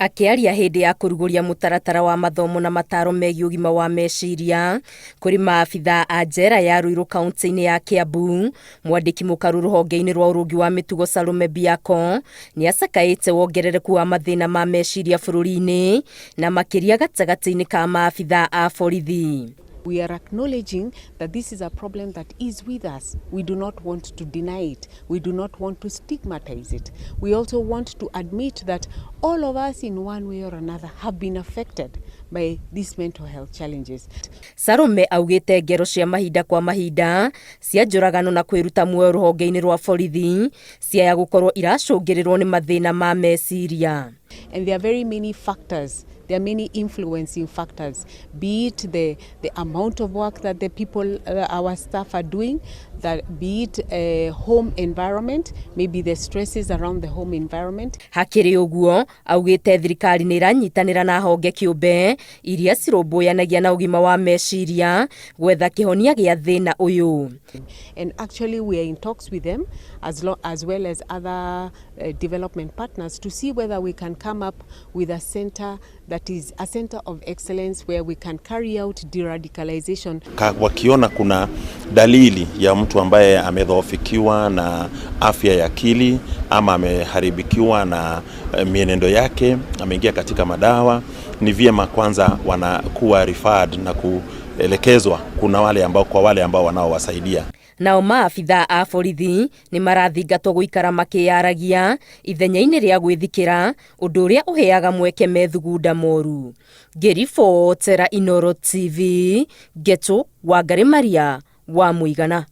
Akĩaria hĩndĩ ya kũrugũria mũtaratara wa mathomo na mataro megiĩ ũgima wa meciria kũrĩ maabithaa a njera ya Ruiru kaunti-inĩ ya Kiambu, mwandĩki mũkaru rũhonge-inĩ rwa ũrũngi wa mĩtugo Salome Biako nĩ acakaĩte wongerereku wa mathĩna ma meciria bũrũri-inĩ na makĩria gatagatĩ-inĩ ka maabithaa a borithi. We are acknowledging that this is a problem that is with us. We do not want to deny it. We do not want to stigmatize it. We also want to admit that all of us in one way or another have been affected by these mental health challenges. Salome augĩte ngero cia mahinda kwa mahinda cia njũragano na kwĩruta muoyo rũhonge-inĩ rwa borithi ciaya gũkorwo iracũngĩrĩrwo nĩ mathĩna ma meciria. And there are very many factors. There are many influencing factors, be it the amount of work that the people, our staff are doing, that be it a home environment, maybe the stresses around the home environment. Hakĩrĩ ũguo, augĩte thirikari nĩ ĩranyitanĩra na honge kĩũmbe iria cirũmbũyanagia na ũgima wa meciria gwetha kĩhonia gĩa thĩna ũyũ. And actually we are in talks with them as well as other development partners to see whether we can come up with a center that is a center of excellence where we can carry out de-radicalization. Wakiona kuna dalili ya mtu ambaye amedhoofikiwa na afya ya akili ama ameharibikiwa na mienendo yake, ameingia katika madawa, ni vyema kwanza wanakuwa referred na kuelekezwa kuna wale ambao kwa wale ambao wanaowasaidia. Nao maabithaa a borithi nĩ marathingatwo gũikara makĩyaragia ithenya-inĩ rĩa gwĩthikĩra, ũndũ ũrĩa ũheaga mweke methugunda moru. Ngĩribotera Inooro TV, Ngetu Wangari Maria wa Mũigana.